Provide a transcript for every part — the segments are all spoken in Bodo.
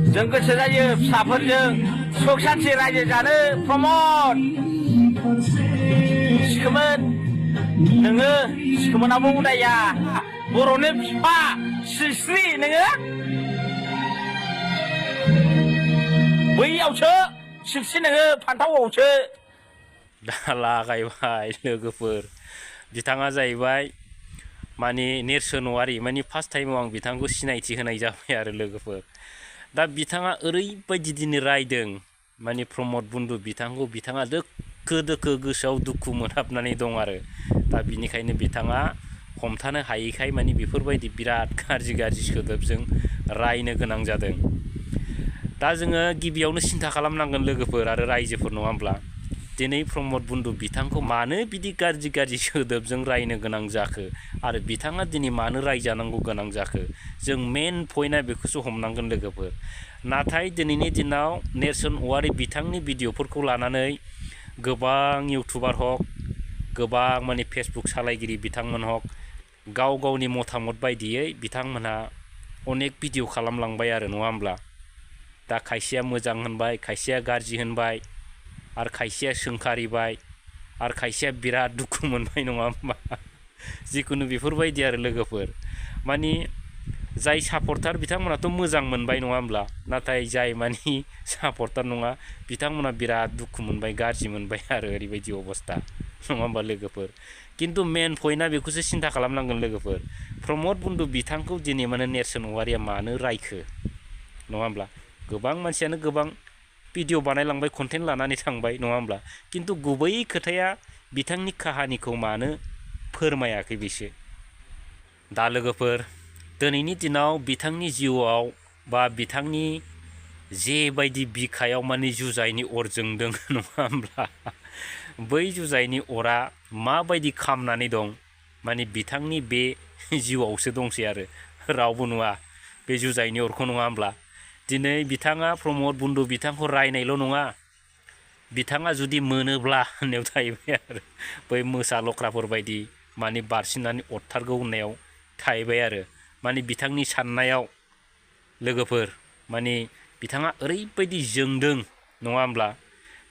जों गोसो जायो फिसाफोरजों सुख सान्थि रायजो जानो प्रमद सिखोमोन नोङो सिखोमोनाबो उदाया बर'नि बिफा सिस्रि नोङो बैयावसो सिस्रि नोङो फान्थावआवसो दा लागायबाय लोगोफोर बिथाङा जाहैबाय माने नेरसोन औवारि माने फार्स्ट टाइमाव आं बिथांखौ सिनायथि होनाय जाबाय आरो लोगोफोर दा बिथाङा ओरैबायदि दिनै रायदों माने प्रमद बन्दु बिथांखौ बिथाङा दोखो दोखो गोसोआव दुखु मोनहाबनानै दं आरो दा बिनिखायनो बिथाङा हमथानो हायैखाय माने बेफोरबायदि बिराद गाज्रि गाज्रि सोदोबजों रायनो गोनां जादों दा जोङो गिबियावनो सिन्था खालामनांगोन लोगोफोर आरो रायजोफोर नङा होमब्ला दिनै प्रमद बन्दु बिथांखौ मानो बिदि गाज्रि गाज्रि सोदोबजों रायनो गोनां जाखो आरो बिथाङा दिनै मानो रायजानांगौ गोनां जाखो जों मेन पइन्टआ बेखौसो हमनांगोन लोगोफोर नाथाय दिनैनि दिनाव नेरसोन औवारि बिथांनि भिडिअफोरखौ लानानै गोबां इउटुबार हक गोबां माने फेसबुक सालायगिरि बिथांमोन हक गाव गावनि मतामत बायदियै बिथांमोनहा अनेक भिडिअ खालामलांबाय आरो नङा होमब्ला दा खायसेया मोजां होनबाय खायसेया गाज्रि होनबाय आरो खायसेया सोंखारिबाय आरो खायसेया बिराद दुखु मोनबाय नङा होमबा जिखुनु बेफोरबायदि आरो लोगोफोर माने जाय सापर्टार बिथांमोनाथ' मोजां मोनबाय नङा होमब्ला नाथाय जाय माने सापर्टार नङा बिथांमोना बिराद दुखु मोनबाय गाज्रि मोनबाय आरो ओरैबायदि अबस्था नङा होमबा लोगोफोर खिन्थु मेन पइन्टआ बेखौसो सिन्था खालामनांगोन लोगोफोर प्रमद बन्दु बिथांखौ दिनै माने नेरसोन औवारिया मानो रायखो नङा होमब्ला गोबां मानसियानो गोबां भिडिअ बानायलांबाय कन्टेन्ट लानानै थांबाय नङा होमब्ला खिन्थु गुबै खोथाया बिथांनि काहानिखौ मानो फोरमायाखै बिसो दा लोगोफोर दिनैनि दिनाव बिथांनि जिउआव बा बिथांनि जेबायदि बिखायाव माने जुजाइनि अर जोंदों नङा होमब्ला बै जुजाइनि अरा माबायदि खामनानै दं माने बिथांनि बे जिउआवसो दंसै आरो रावबो नुवा बे जुजाइनि अरखौ नङा होमब्ला दिनै बिथाङा प्रमद बन्दु बिथांखौ रायनायल' नङा बिथाङा जुदि मोनोब्ला होननायाव थाहैबाय आरो बै मोसा लख्राफोर बायदि माने बारसिननानै अरथारगौ होननायाव थाहैबाय आरो माने बिथांनि साननायाव लोगोफोर माने बिथाङा ओरैबायदि जोंदों नङा होमब्ला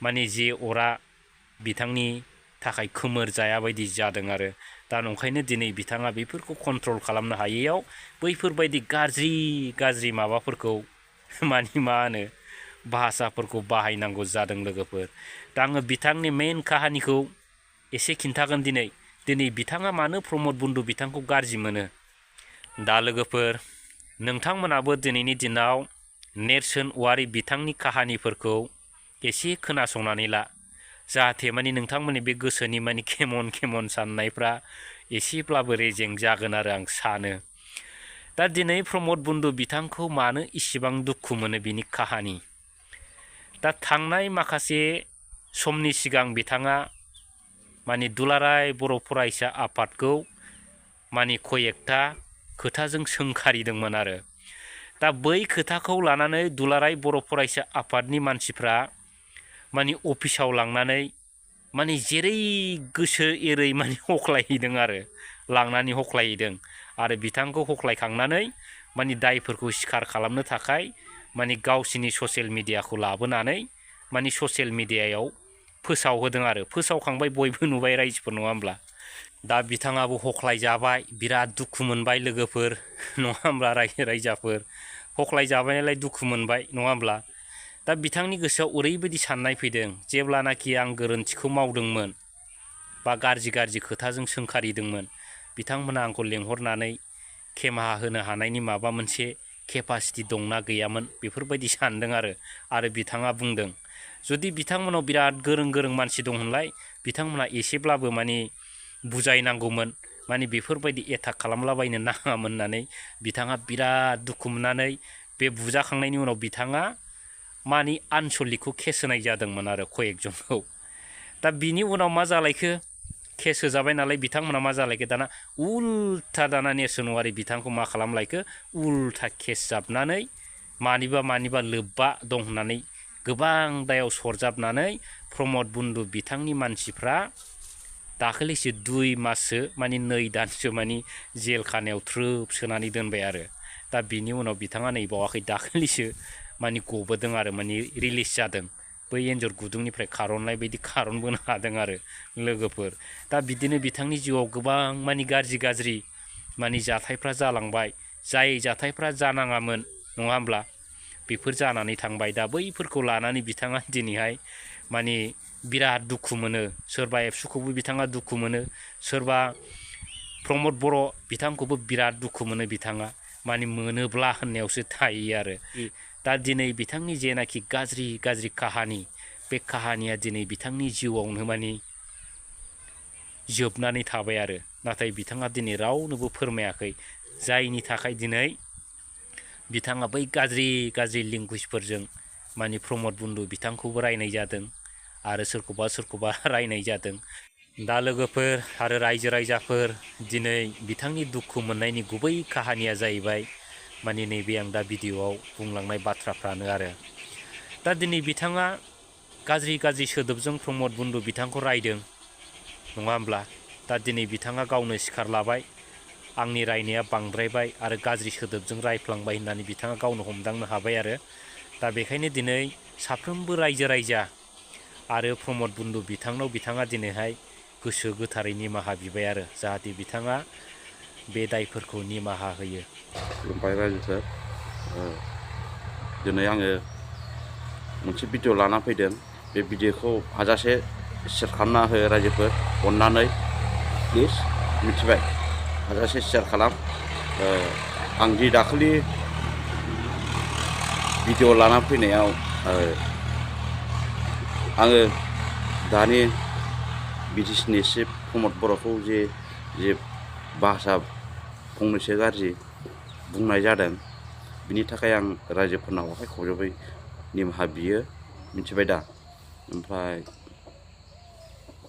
माने जे अरा बिथांनि थाखाय खोमोर जाया बायदि जादों आरो दा नंखायनो दिनै बिथाङा बेफोरखौ कन्ट्रल खालामनो हायैयाव बैफोरबायदि गाज्रि गाज्रि माबाफोरखौ माने मा होनो भाषाफोरखौ बाहायनांगौ जादों लोगोफोर दा आङो बिथांनि मेन काहानिखौ एसे खिन्थागोन दिनै बिथाङा मानो प्रमद बन्दु बिथांखौ गाज्रि मोनो दा लोगोफोर नोंथांमोनाबो दिनैनि दिनाव नेरसोन औवारि बिथांनि काहानिफोरखौ एसे खोनासंनानै ला जाहाथे माने नोंथांमोननि बे गोसोनि माने खेमन साननायफ्रा एसेब्लाबो रेजें जागोन आरो आं सानो दा दिनै प्रमद बन्दु बिथांखौ मानो इसिबां दुखु मोनो बिनि काहानि दा थांनाय माखासे समनि सिगां बिथाङा माने दुलाराय बर' फरायसा आफादखौ माने कयेकथा खोथाजों सोंखारिदोंमोन आरो दा बै खोथाखौ लानानै दुलाराय बर' फरायसा आफादनि मानसिफ्रा माने अफिसाव लांनानै माने जेरै गोसो एरै माने हख्लायहैदों आरो लांनानै हख्लायहैदों आरो बिथांखौ हख्लायखांनानै माने दायफोरखौ सिखार खालामनो थाखाय माने गावसिनि ससियेल मिडियाखौ लाबोनानै माने ससियेल मिडियायाव फोसावहोदों आरो फोसावखांबाय बयबो नुबाय रायजोफोर नङा होमब्ला दा बिथाङाबो हख्लायजाबाय बिराद दुखु मोनबाय लोगोफोर नङा होमब्ला रायजाफोर हख्लायजाबायनालाय दुखु मोनबाय नङा होमब्ला दा बिथांनि गोसोआव ओरैबायदि साननाय फैदों जेब्लानाखि आं गोरोन्थिखौ मावदोंमोन बा गाज्रि खोथाजों सोंखारिदोंमोन बिथांमोना आंखौ लेंहरनानै खेमाहा होनो हानायनि माबा मोनसे केपासिटि दंना गैयामोन बेफोरबायदि सानदों आरो बिथाङा बुंदों जुदि बिथांमोनाव बिराद गोरों मानसि दंमोनलाय बिथांमोना एसेब्लाबो माने बुजायनांगौमोन माने बेफोरबायदि एटाक खालामलाबायनो नाङामोन होननानै बिथाङा बिराद दुखु मोननानै बे बुजाखांनायनि उनाव बिथाङा माने आनसलिकखौ केस होनाय जादोंमोन आरो कयेकजनखौ दा बिनि उनाव मा जालायखो केस होजाबाय नालाय बिथांमोना मा जालायखो दाना उल्था दाना नेरसोन औवारि बिथांखौ मा खालामलायखो उल्था केस जाबनानै मानिबा लोब्बा दं होननानै गोबां दायाव सरजाबनानै प्रमद बन्दु बिथांनि मानसिफ्रा दाखालिसो 2 माससो माने 2 दानसो माने जेल खानायाव थ्रोब सोनानै दोनबाय आरो दा बिनि उनाव बिथाङा नै बावाखै दाखालिसो माने गबोदों आरो माने रिलिज जादों बै एन्जर गुदुंनिफ्राय खारननाय बायदि खारनबोनो हादों आरो लोगोफोर। दा बिदिनो बिथांनि जिउआव गोबां माने गाज्रि माने जाथायफ्रा जालांबाय, जाय जाथायफ्रा जानाङामोन नङा होमब्ला बेफोर जानानै थांबाय। दा बैफोरखौ लानानै बिथाङा दिनैहाय माने बिराद दुखु मोनो। सोरबा एबसुखौबो बिथाङा दुखु मोनो, सोरबा प्रमद बर' बिथांखौबो बिराद दुखु मोनो बिथाङा माने मोनोब्ला होननायावसो थायो आरो। दा दिनै बिथांनि जेनाखि गाज्रि काहानि, बे काहानिया दिनै बिथांनि जिउआवनो माने जोबनानै थाबाय आरो। नाथाय बिथाङा दिनै रावनोबो फोरमायाखै, जायनि थाखाय दिनै बिथाङा बै गाज्रि लेंगुवेजफोरजों माने प्रमद बन्दु बिथांखौबो रायनाय जादों आरो सोरखौबा रायनाय जादों। दा लोगोफोर आरो रायजो राजाफोर, दिनै बिथांनि दुखु मोननायनि गुबै काहानिया जाहैबाय माने नैबे आं दा भिडिअ'आव बुंलांनाय बाथ्राफ्रानो आरो। दा दिनै बिथाङा गाज्रि सोदोबजों प्रमद बन्दु बिथांखौ रायदों नङा होमब्ला। दा दिनै बिथाङा गावनो सिखार लाबाय, आंनि रायनाया बांद्रायबाय आरो गाज्रि सोदोबजों रायफ्लांबाय होननानै बिथाङा गावनो हमदांनो हाबाय आरो। दा बेखायनो दिनै साफ्रोमबो रायजो राजा आरो प्रमद बन्दु बिथांनाव बिथाङा दिनैहाय गोसो गोथारै निमाहा बिबाय आरो, जाहाथे बिथाङा बे दायफोरखौ निमाहा होयो। खुलुमबाय रायजोफोर, दिनै आङो मोनसे भिडिअ लाना फैदों। बे भिडिअखौ हाजासे शेयार खालामना हो रायजोफोर, अननानै प्लिज, मिथिबाय, हाजासे शेयार खालाम। आं दि दाखालि भिडिअ लाना फैनायाव आङो दानि बिटिसिनि चिफ प्रमद बर'खौ जे भाषा फंनैसो गाज्रि बुंनाय जादों, बिनि थाखाय आं रायजोफोरनाव आखाइ खबजबै निमाहा बियो, मिथिबाय दा। ओमफ्राय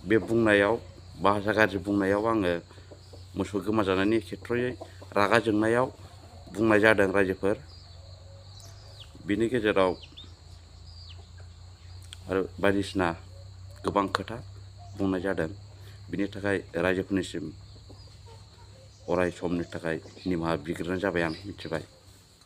बे बुंनायाव, भाषा गाज्रि बुंनायाव आङो मोसौ गोमाजानायनि खेथ्रयै रागा जोंनायाव बुंनाय जादों रायजोफोर। बिनि गेजेराव आरो बायदिसिना गोबां खोथा बुंनाय जादों, बिनि थाखाय रायजोफोरनिसिम अराय समनि थाखाय निमाहा बिग्रोनाय जाबाय आं, मिथिबाय।